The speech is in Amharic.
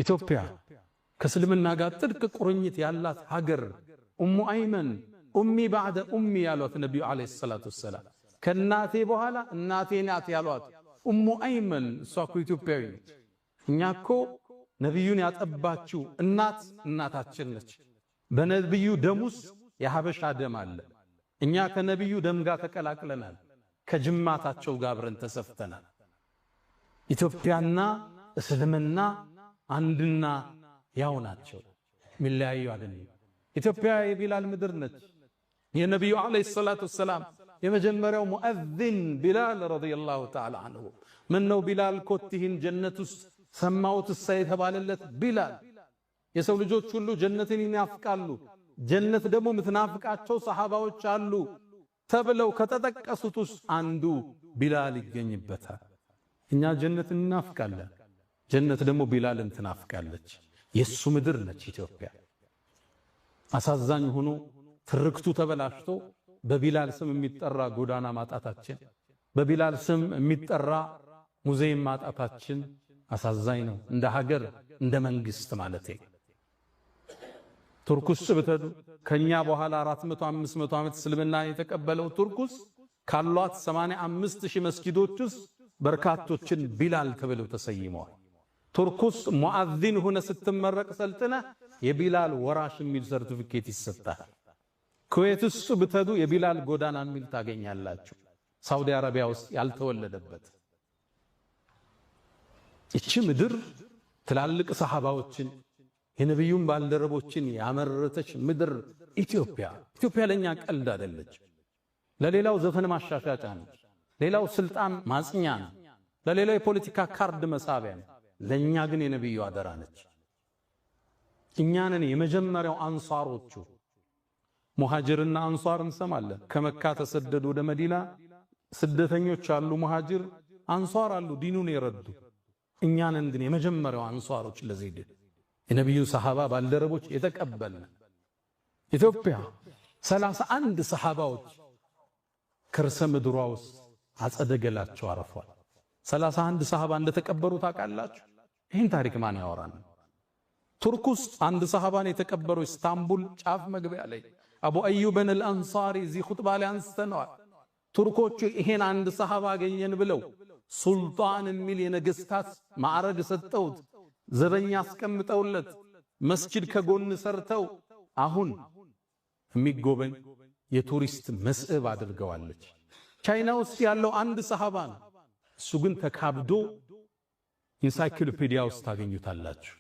ኢትዮጵያ ከእስልምና ጋር ጥልቅ ቁርኝት ያላት ሀገር፣ ኡሙ አይመን أمي بعد أمي ያሏት ነቢዩ عليه الصلاة والسلام፣ ከእናቴ በኋላ እናቴ ናት ያሏት ኡሙ አይመን፣ እሷ እኮ ኢትዮጵያዊ ነች። እኛ እኮ ነቢዩን ያጠባችው እናት እናታችን ነች። በነቢዩ ደም ውስጥ የሀበሻ ደም አለ። እኛ ከነቢዩ ደም ጋር ተቀላቅለናል። ከጅማታቸው ጋር አብረን ተሰፍተናል። ኢትዮጵያና እስልምና አንድና ያው ናቸው፣ የሚለያዩ አይደለም። ኢትዮጵያ የቢላል ምድር ነች። የነቢዩ عليه الصلاة والسلام የመጀመሪያው ሙአዚን ቢላል رضي الله تعالى عنه፣ ምን ነው ቢላል ኮትህን ጀነት ውስጥ ሰማሁት እሳ የተባለለት ቢላል። የሰው ልጆች ሁሉ ጀነትን ይናፍቃሉ፣ ጀነት ደግሞ ምትናፍቃቸው ሰሃባዎች አሉ ተብለው ከተጠቀሱት ውስጥ አንዱ ቢላል ይገኝበታል። እኛ ጀነትን እናፍቃለን፣ ጀነት ደግሞ ቢላልን ትናፍቃለች። የሱ ምድር ነች ኢትዮጵያ። አሳዛኝ ሆኖ ትርክቱ ተበላሽቶ በቢላል ስም የሚጠራ ጎዳና ማጣታችን፣ በቢላል ስም የሚጠራ ሙዚየም ማጣታችን አሳዛኝ ነው። እንደ ሀገር፣ እንደ መንግስት ማለቴ። ቱርክ ውስጥ ብትሄዱ ከኛ በኋላ 400 500 ዓመት እስልምና የተቀበለው ቱርክ ውስጥ ካሏት 85 ሺህ መስጊዶች ውስጥ በርካቶችን ቢላል ተብለው ተሰይመዋል። ቱርክ ውስጥ ሙአዚን ሆነ ስትመረቅ ሰልጥነህ የቢላል ወራሽ የሚል ሰርቲፊኬት ይሰጣል። ኩዌት ውስጥ ብትሄዱ የቢላል ጎዳና የሚል ታገኛላችሁ። ሳውዲ አረቢያ ውስጥ ያልተወለደበት። እቺ ምድር ትላልቅ ሰሃባዎችን፣ የነቢዩን ባልደረቦችን ያመረተች ምድር ኢትዮጵያ። ኢትዮጵያ ለኛ ቀልድ አይደለች። ለሌላው ዘፈን ማሻሻጫ ነች። ሌላው ስልጣን ማጽኛ ነው። ለሌላው የፖለቲካ ካርድ መሳቢያ ነው። ለኛ ግን የነቢዩ አደራ ነች። እኛንን የመጀመሪያው አንሷሮቹ። ሙሃጅርና አንሷር እንሰማለን። ከመካ ተሰደዱ ወደ መዲና ስደተኞች አሉ፣ ሙሃጅር አንሷር አሉ፣ ዲኑን የረዱ። እኛንን ግን የመጀመሪያው አንሷሮች ለዚህ ዲን የነቢዩ ሰሃባ ባልደረቦች የተቀበልን። ኢትዮጵያ 31 ሰሃባዎች ከርሰ ምድሯ ውስጥ አጸደ ገላቸው አረፏል። 31 ሰሃባ እንደተቀበሩ ታውቃላችሁ? ይህን ታሪክ ማን ያወራል? ቱርክ ውስጥ አንድ ሰሃባን የተቀበሩ ኢስታንቡል ጫፍ መግቢያ ላይ፣ አቡ አዩብን አልአንሳሪ፣ እዚህ ኹጥባ ላይ አንስተነዋል። ቱርኮቹ ይሄን አንድ ሰሃባ አገኘን ብለው ሱልጣን የሚል የነገስታት ማዕረግ ሰጠውት፣ ዘበኛ አስቀምጠውለት፣ መስጂድ ከጎን ሰርተው አሁን የሚጎበኝ የቱሪስት መስህብ አድርገዋለች። ቻይና ውስጥ ያለው አንድ ሰሃባ ነው። እሱ ግን ተካብዶ ኢንሳይክሎፒዲያ ውስጥ ታገኙታላችሁ።